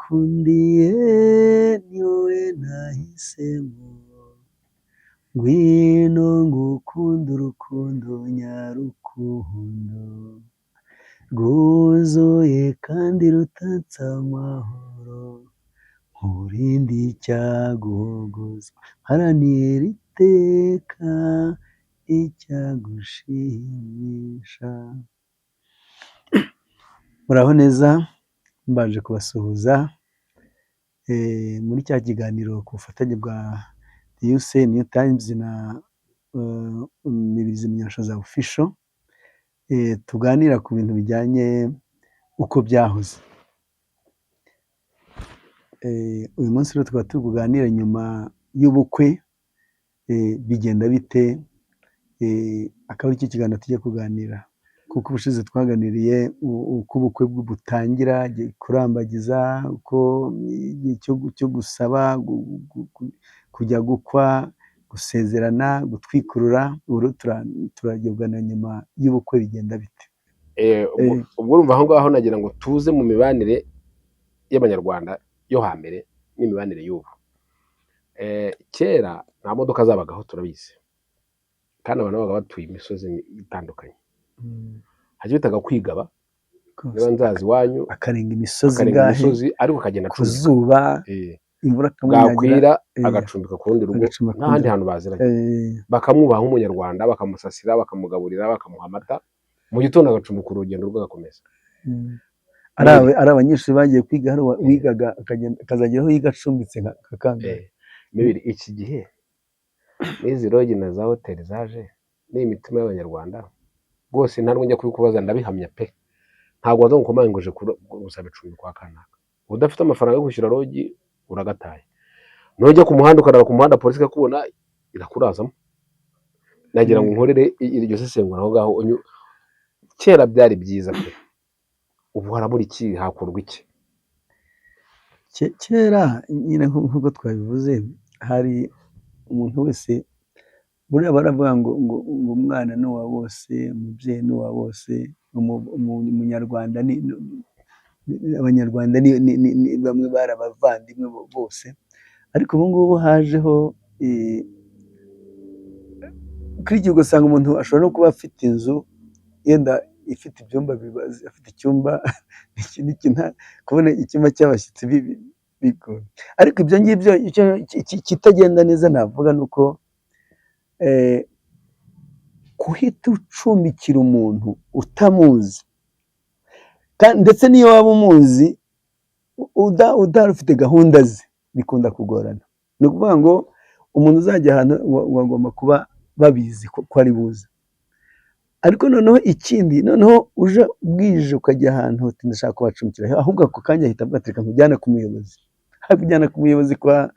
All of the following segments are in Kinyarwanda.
Ndakwikundiye, ni wowe nahisemo, ngwino ngukunde urukundo nyarukundo, rwuzuye kandi rutatse amahoro, nkurinde icyaguhogoza, mparanire iteka icyagushimisha. Muraho neza, mbanje kubasuhuza muri cya kiganiro ku bufatanye bwa Diyuse New Times na Mibirizi Munyanshoza Official, tuganira ku bintu bijyanye uko byahoze. Uyu munsi rero tukaba turi buganire nyuma y'ubukwe, bigenda bite, akaba aricyo kiganiro tugiye kuganira, kuko ubushize twaganiriye uko ubukwe butangira, kurambagiza, uko igihe cyo gusaba, kujya gukwa, gusezerana, gutwikurura. Ubu rero turagiye kuganira nyuma y'ubukwe bigenda bite. Ubwo urumva aho ngaho nagira ngo tuze mu mibanire y'Abanyarwanda yo hambere n'imibanire y'ubu. Kera nta modoka zabagaho, turabizi, kandi abantu babaga batuye imisozi itandukanye. Hari icyo bitaga kwigaba, niba nzaza iwanyu, akarenga imisozi akarenga ingahe, imisozi, ariko akagenda ku acumbika. zuba, imvura ikamunyagira, Bwakwira agacumbika ku rundi rugo, agacumba ku n'ahandi rundi. hantu baziranye, bakamwubaha nk'Umunyarwanda, bakamusasira, bakamugaburira, bakamuha amata, mu gitondo agacumbika, urugendo rwe agakomeza. Ari abanyeshuri bagiye kwiga, hari wigaga akagenda akazagera aho yiga acumbitse nka kangahe. Mibiri, iki gihe n'izi lodge na za hoteli zaje n'iyi mitima y'Abanyarwanda rwose, ntabwo njya kubikubaza, ndabihamya pe, ntabwo waza ngo ukomange ngo uje gusaba icumbi kwa kanaka udafite amafaranga yo kwishyura lodge, uragataye. Nujya ku muhanda ukarara ku muhanda, polisi ikakubona, irakurazamo. Nagira ngo nkorere iryo sesengura aho ngaho. Kera byari byiza pe, ubu harabura iki? Hakorwa iki? Kera nyine nk'uko twabivuze, hari umuntu wese, buriya baravuga ngo umwana ni uwa bose, umubyeyi ni uwa bose, Umunyarwanda Abanyarwanda ni bamwe, bari abavandimwe bose. Ariko ubu ngubu hajeho kuri iki, ugasanga umuntu ashobora no kuba afite inzu yenda ifite ibyumba, afite icyumba iki n'iki, kubona icyumba cy'abashyitsi bigoye. Ariko ibyo ngibyo, icyo kitagenda neza navuga ni uko guhita ucumbikira umuntu utamuzi, ndetse n'iyo waba umuzi utari ufite gahunda ze, bikunda kugorana. Ni ukuvuga ngo umuntu uzajya ahantu bagomba kuba babizi ko ari buze. Ariko noneho ikindi, noneho uje bwije ukajya ahantu uti ndashaka kubacumbikira, ahubwo ako kanya ahita avuga ati reka nkujyane ku muyobozi. Akujyana ku muyobozi, ku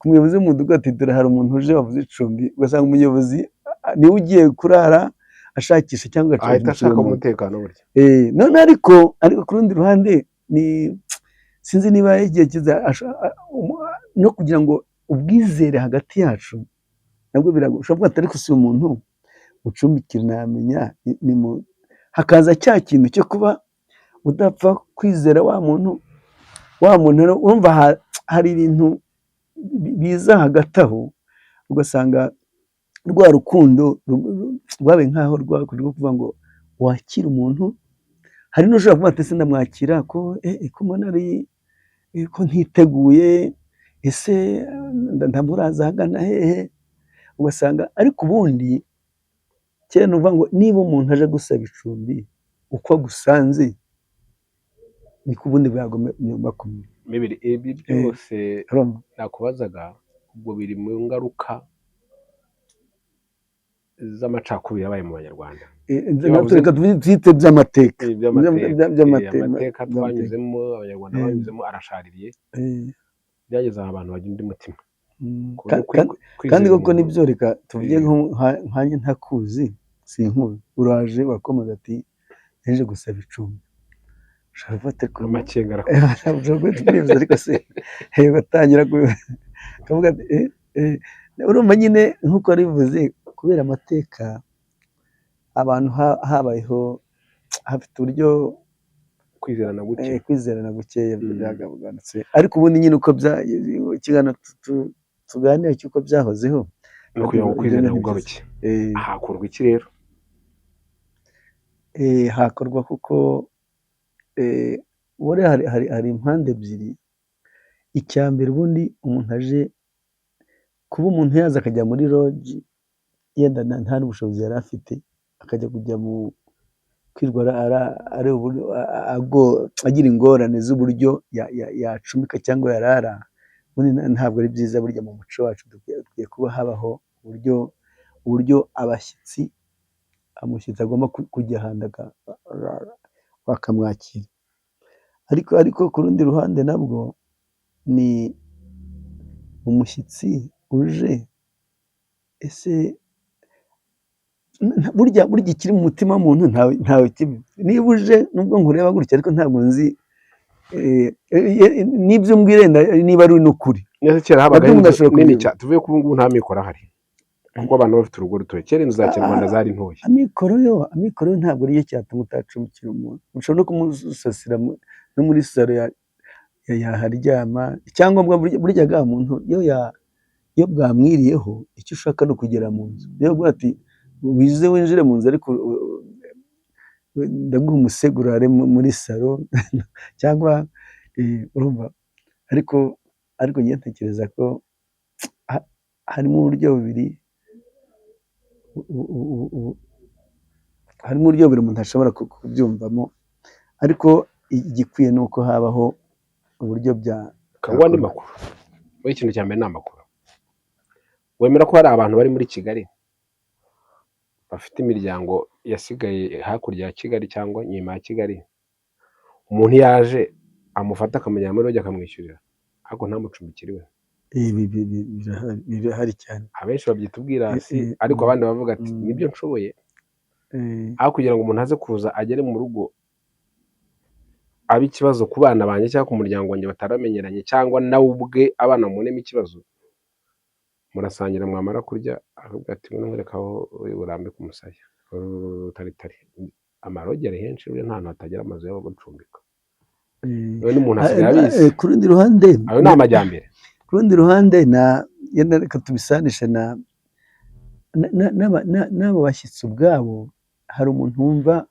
muyobozi w'umudugudu, ati dore hari umuntu uje wavuze icumbi. Ugasanga umuyobozi niwe ugiye kurara ashakisha cyangwa ahita agacumbikira ashaka umuntu. umutekano burya. None ariko ku rundi ruhande ni sinzi niba igihe kiza no kugira ngo ubwizere hagati yacu nabwo biragoye. Ushobora kuvuga ati ariko si umuntu ucumbikira namenya ni hakaza cya kintu cyo kuba udapfa kwizera wa muntu. Wa muntu rero urumva hari ibintu biza hagati aho, ugasanga rwa rukundo rwabaye nk'aho rwo kuvuga ngo wakire umuntu. Hari n'ushobora kuvuga ati ese ndamwakira ko mbona ari ko ntiteguye, ese ndamuraza ahagana hehe? Ugasanga ariko ubundi kera ni ukuvuga ngo niba umuntu aje gusaba icumbi, uko agusanze niko ubundi bwagomba kumera. Mibiri, ibi byose Urumva? nakubazaga ubwo biri mu ngaruka z'amacakubiri yabaye mu Banyarwanda. Iyo bavuze Reka tubyite by'amateka. By'amateka, by'amateka. Amateka twanyuzemo, Abanyarwanda banyuzemo arashaririye. Byageze aho abantu bagira undi mutima ku buryo kwizera Kandi koko umuntu nibyo, reka tuvuge nkanjye ntakuzi, sinkuzi, uraje urakomaga ati naje gusaba icumbi, ushobora gufata amakenga arakwica. Ushobora guhita ukwibaza ariko se, ugatangira ukavuga ati urumva nyine nk'uko wabivuze, kubera amateka abantu habayeho hafite uburyo. Kwizerana guke. Kwizerana gukeya byagabanutse, ariko ubundi nyine uko ikiganiro tuganira cy'uko byahozeho No kugira ngo ibyo kwizerana ni byiza. kugaruke, hakorwa iki rero? Hakorwa kuko buriya hari impande ebyiri. Icya mbere, ubundi umuntu aje kuba umuntu yaza akajya muri lodge, yenda nta n'ubushobozi yari afite, akajya kujya mu kwirwa areba uburyo agira ingorane z'uburyo yacumbika cyangwa yarara, ubundi ntabwo ari byiza. Burya mu muco wacu dukwiye kuba habaho uburyo umushyitsi agomba kujya ahantu bakamwakira. Ariko ku rundi ruhande nabwo ni umushyitsi uje, ese burya ikiri mu mutima w'umuntu ntawe kimwe. Niba uje, nubwo nkureba gutya, ariko ntabwo nzi n'ibyo umbwira wenda niba ari n'ukuri. Neza, kera habagaho Nabyo umuntu inzu ashobora nini kubireba. cyane. Tuvuye ko ubu ngubu nta mikoro ahari, kuko abantu bafite urugo rutoya. Kera inzu za kinyarwanda zari ntoya. Amikoro yo ntabwo ariyo cyatuma utacumbikira umuntu. Ushobora no kumusasira no muri salo yaharyama. Icyangombwa burya ga muntu iyo bwamwiriyeho, icyo ushaka ni ukugera mu nzu. Niyo uvuga ati wize winjire mu nzu, ariko ndaguha umusego urare muri salo cyangwa urumva. Ariko njye ntekereza ko harimo uburyo bubiri harimo uburyo bubiri umuntu ashobora kubyumvamo, ariko igikwiye ni uko habaho uburyo bya Kanguha andi makuru. Wowe, ikintu cya mbere ni amakuru. Wemera ko hari abantu bari muri Kigali bafite imiryango yasigaye hakurya ya Kigali cyangwa inyuma ya Kigali, umuntu iyo aje amufata akamujyana muri lodge akamwishyurira, ariko ntamucumbikire iwe? Birahari cyane. Abenshi babyita ubwirasi, ariko abandi bavuga ati nibyo nshoboye, aho kugira ngo umuntu aze kuza agere mu rugo abe ikibazo ku bana banjye cyangwa ku muryango wanjye bataramenyeranye, cyangwa nawe ubwe abana bamubonemo ikibazo. Murasangira, mwamara kurya akavuga ati ngwino nkwereke aho uri burambike umusaya. Rutaritari amalodge ari henshi, buriya nta hantu hatagera amazu yo gucumbika. None umuntu asigaye abizi. Ku rundi ruhande Ayo ni amajyambere. Ku rundi ruhande na yenda reka tubisanishe na n'abo bashyitsi ubwabo. Hari umuntu wumva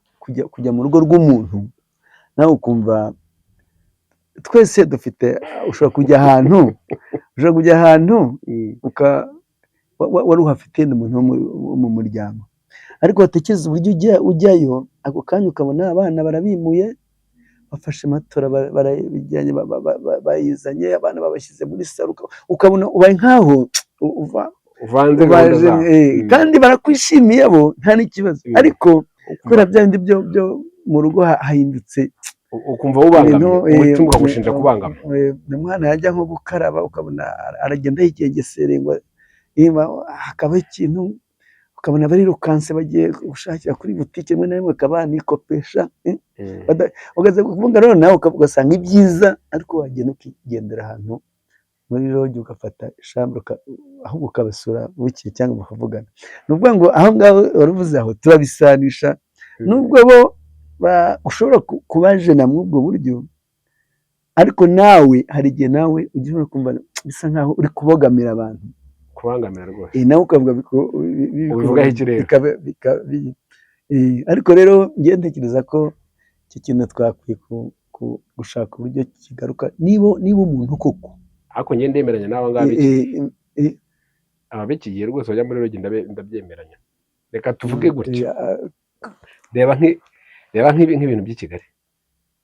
kujya mu rugo rw'umuntu, nawe ukumva twese dufite, ushobora kujya ahantu wari uhafite umuntu wo mu muryango, ariko watekereza uburyo ujyayo ako kanya ukabona abana barabimuye, bafashe matora barayijyanye, bayizanye, abana babashyize muri salo, ukabona ubaye nkaho uva uvanze gahunda ubaje, zabo. Kandi barakwishimiye bo, nta n'ikibazo, ariko kubera bya bindi byo mu rugo hahindutse Ukumva wubangamye, ibintu, umutima ukagushinja kubangama. Umwana yajya nko gukaraba ukabona aragenda yigengesereye, ngo niba hakaba ikintu, ukabona barirukanse bagiye gushakira kuri butike, rimwe na rimwe bakaba banikopesha, ukaza kuvuga rero nawe ugasanga ibyiza ariko wagenda ukigendera ahantu muri lodge, ugafata chambre, ahubwo ukabasura bukeye cyangwa mukavugana. Ni ukuvuga ngo aho ngaho wari uvuze, aho turabisanisha, nubwo bo ushobora kubajena muri ubwo buryo, ariko nawe hari igihe nawe ujya ushobora kumva bisa nkaho uri kubogamira abantu. Kubangamira rwose. Nawe ukavuga Ubivugaho iki rero? Ariko rero njye ntekereza ko iki kintu twakwiye gushaka uburyo kigaruka, niba umuntu koko Ariko njye ndemeranya n'aba ngaba iki aba b'iki gihe rwose bajya muri lodge, ndabyemeranya. Reka tuvuge gutya, reba nk'ibintu by'i Kigali,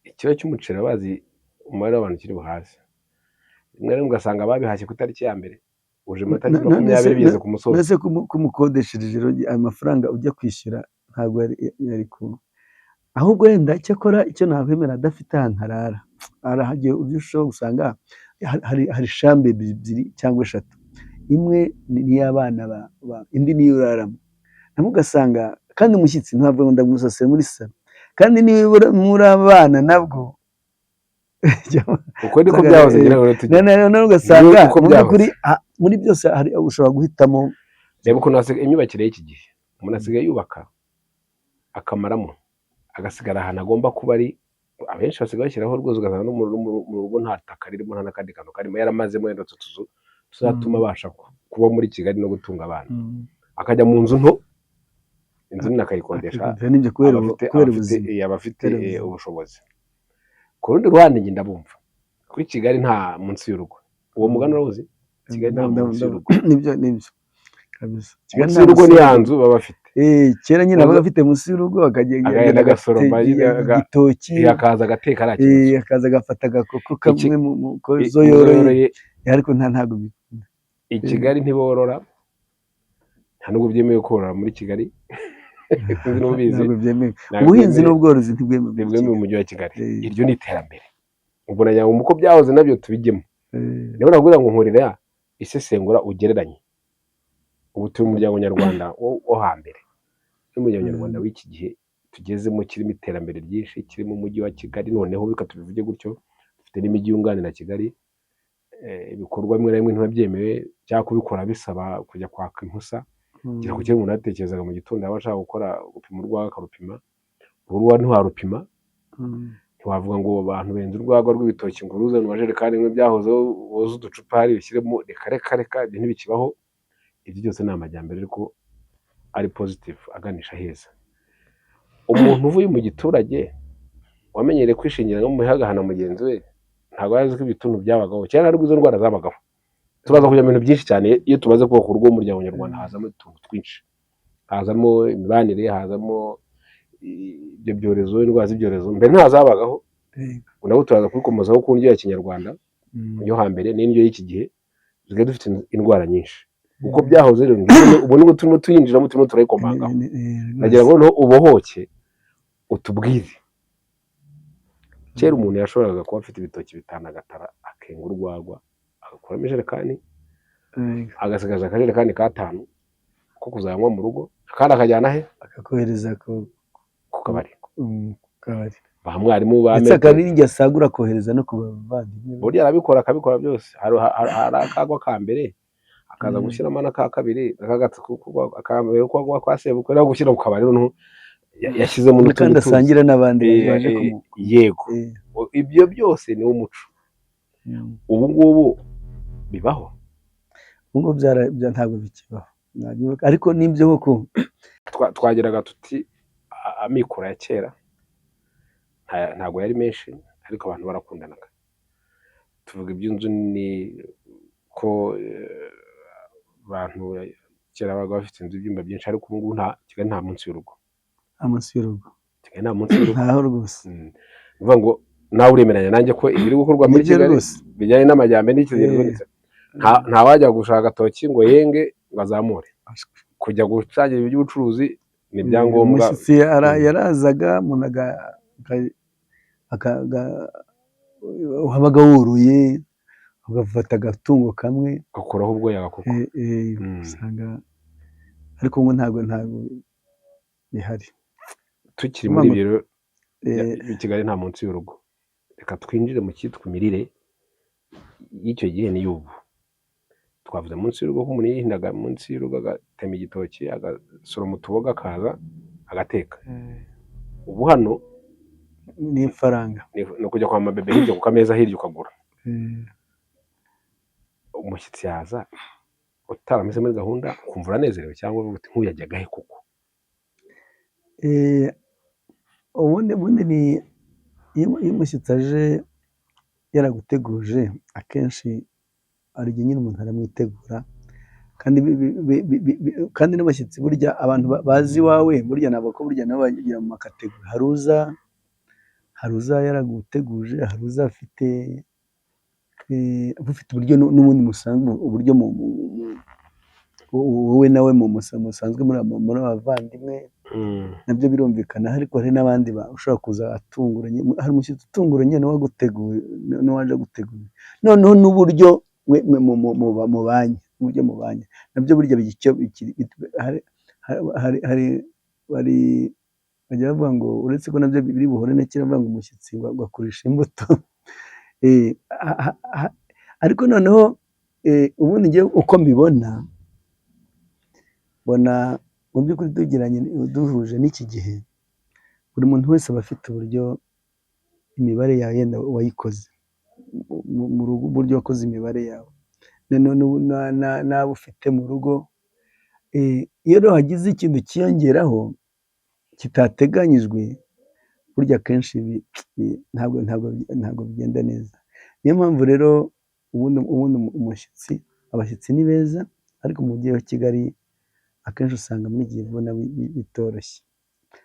ikiro cy'umuceri bazi umubare w'abantu kiri buhaze. Rimwe na rimwe ugasanga babihashye ku itariki ya mbere, uje mu matariki 20 bigeze ku musozo. Mbese kumukodeshereje lodge, ayo mafaranga ujya kwishyura ntabwo yari ku ahubwo wenda cyakora icyo nakwemera, adafite ahantu arara, arahagiye ujya ushobora gusanga hari chambre ebyiri cyangwa eshatu, imwe ni iy'abana, indi niyo uraramo. Nabwo ugasanga kandi umushyitsi ntabwo ngo ndamusasira muri salo, kandi niba muri abana nabwo Uko niko byahoze, ngira ngo tujye nawe ugasanga Uko mu byahoze. by'ukuri muri byose hari ushobora guhitamo. Reba ukuntu hasigaye imyubakire y'iki gihe, umuntu asigaye yubaka akamaramo, agasigara ahantu agomba kuba ari. Abenshi basigaye bashyiraho rwose, ugasanga no mu rugo nta taka ririmo, nta n'akandi kantu karimo, yaramazemo wenda utu tuzu tuzatuma abasha kuba muri Kigali no gutunga abana, akajya mu nzu nto, inzu nini akayikodesha. Akikodesha n'ibyo kubera abafite kubera abafite ubuzima. Abafite Kubera ubuzima. ubushobozi. Ku rundi ruhande njye ndabumva, kuri Kigali nta munsi y'urugo, uwo mugani urawuzi? Kigali nta munsi y'urugo. Nibyo, nibyo kabisa. Kigali Munsi nta y'urugo munsi ni ya y'urugo. nzu baba bafite. Kera nyine abaga afite munsi y'urugo, akagenda Akagenda agasoroma agafite nyine igitoki, akaza agateka nta kibazo. Akaza agafata agakoko kamwe mu ko zo zo yoroye. Yoroye. Ariko ntabwo bikunda. I Kigali ntiborora, nta nubwo byemewe korora muri Kigali, sinzi niba ubizi. Ntabwo byemewe. Ntabwo Ubuhinzi byemewe. n'ubworozi ntibwemewe muri Ntibwemewe mu Kigali. mujyi wa Kigali. Iryo ni iterambere. Ubwo nagira ngo uko byahoze nabyo tubijyemo. Niba nakubwira ngo nkorera isesengura, ugereranye ubu turi umuryango nyarwanda wo hambere n'umuryango nyarwanda w'iki gihe tugezemo, kirimo iterambere ryinshi, kirimo umujyi wa Kigali. Noneho reka tubivuge gutyo, dufite n'imijyi yunganira Kigali. Ibikorwa bimwe na bimwe ntibabyemewe, cyangwa kubikora bisaba kujya kwaka impusa. Kera ku kintu umuntu yatekerezaga mu gitondo, yaba ashaka gukora gupima urwagwa akarupima, urwa ntiwarupima. Ntiwavuga ngo abantu benze urwagwa rw'ibitoki ngo uruzane mu majerekani bimwe byahozeho, woze uducupa hari ushyiremo. Reka reka reka, ibyo ntibikibaho. Ibyo byose ni amajyambere, ariko ari positive, aganisha heza. Umuntu uvuye mu giturage wamenyereye kwishingira no mu agahana mugenzi we, ntabwo yari azi ko ibituntu byabagaho kera, ntabwo izo ndwara zabagaho. Tubaza kujya mu bintu byinshi cyane. Iyo tumaze kubaka urugo w'umuryango nyarwanda, hazamo utuntu twinshi, hazamo imibanire, hazamo ibyo byorezo, indwara z'ibyorezo mbere ntazabagaho. Ubu nabwo turaza kubikomozaho ku ndyo ya kinyarwanda yo hambere n'indyo y'iki gihe. Dusigaye dufite indwara nyinshi uko byahoze rero. Ubu nibwo turimo tuyinjiramo, turimo turayikomangaho. Nagira ngo noneho ubohoke utubwire. Kera umuntu yashoboraga kuba afite ibitoki bitanu, agatara, akenga urwagwa, agakuramo ijerekani, agasigaza akajerekani k'atanu ko kuzanywa mu rugo, akandi akajyana he? Akakohereza ku Ku kabari. Ku kabari. Ba mwarimu ba Ndetse metero. akaba n'ingihe asagura akohereza no ku bavandimwe be. Burya arabikora, akabikora byose. Hari akagwa ka mbere, akaza gushyiramo n'aka kabiri, aka mbere ko kwa sebukwe no gushyira ku kabari, noneho yashyizemo Kandi n'utundi tuzi. asangira n'abandi baje kumu Yego. Ibyo byose niwo muco. Ubu ngubu bibaho? Ubu ngubu ntabwo bikibaho. Ariko nibyo koko. Twagiraga tuti amikoro ya kera ntabwo yari menshi, ariko abantu barakundanaga. Tuvuga iby'inzu ni ko abantu kera babaga bafite inzu y'ibyumba byinshi, ariko ubu ngubu nta Kigali nta munsi y'urugo. Nta munsi y'urugo. Kigali nta munsi y'urugo. Ntaho rwose. Ni ukuvuga ngo nawe uremeranya nanjye ko ibiri gukorwa muri Nibyo Kigali rwose. bijyanye n'amajyambere n'ikigero, nta wajya gushaka agatoki ngo yenge ngo azamure, kujya gutangira iby'ubucuruzi ni ibyangombwa. Umushyitsi yarazaga, umuntu wabaga woroye ugafata agatungo kamwe, ugakuraho ubwoya koko. Usanga, ariko ubu ntabwo bihari. Tukiri muri ibyo rero, i Kigali nta munsi y'urugo, reka twinjire mu cyitwa imirire y'icyo gihe n'iy'ubu. Twavuze munsi y'urugo ko umuntu yihindaga munsi y'urugo, agatema igitoki, agasoroma utuboga, akaza agateka. Ubu hano Ni ifaranga. Ni ukujya kwa mabebe hirya ku kameza hirya ukagura. Umushyitsi yaza utarameze muri gahunda, ukumva uranezerewe, cyangwa uvuga uti nk'uyu yajyaga he koko? Ubundi ni iyo umushyitsi aje yaraguteguje, akenshi hari igihe nyine umuntu aramwitegura, kandi kandi n'abashyitsi burya, abantu bazi iwawe burya ntabwo ko burya nabo bagira mu ma catégories. Hari uza yaraguteguje, hari uza afite ufite uburyo n'ubundi musanzwe, uburyo wowe nawe musanzwe muri abavandimwe, nabyo birumvikana. Ariko hari n'abandi ushobora kuza atunguranye. Hari umushyitsi utunguranye n'uwaguteguye n'uwaje aguteguye, noneho n'uburyo mwe mubanye, uburyo mubanye nabyo burya bigira icyo hari bajya bavuga ngo, uretse ko nabyo biri buhure na kera, bavuga ngo umushyitsi ngo akurisha imbuto. Ariko noneho ubundi njyewe uko mbibona, mbona mu by'ukuri tugiranye, duhuje n'iki gihe, buri muntu wese aba afite uburyo. imibare yawe yenda wayikoze mu rugo, uburyo wakoze imibare yawe n'abo ufite mu rugo. Iyo rero hagize ikintu cyiyongeraho kitateganyijwe, burya akenshi ntabwo bigenda neza. Niyo mpamvu rero ubundi umushyitsi, abashyitsi ni beza, ariko mu mujyi wa Kigali akenshi usanga muri iki gihe ubona bitoroshye.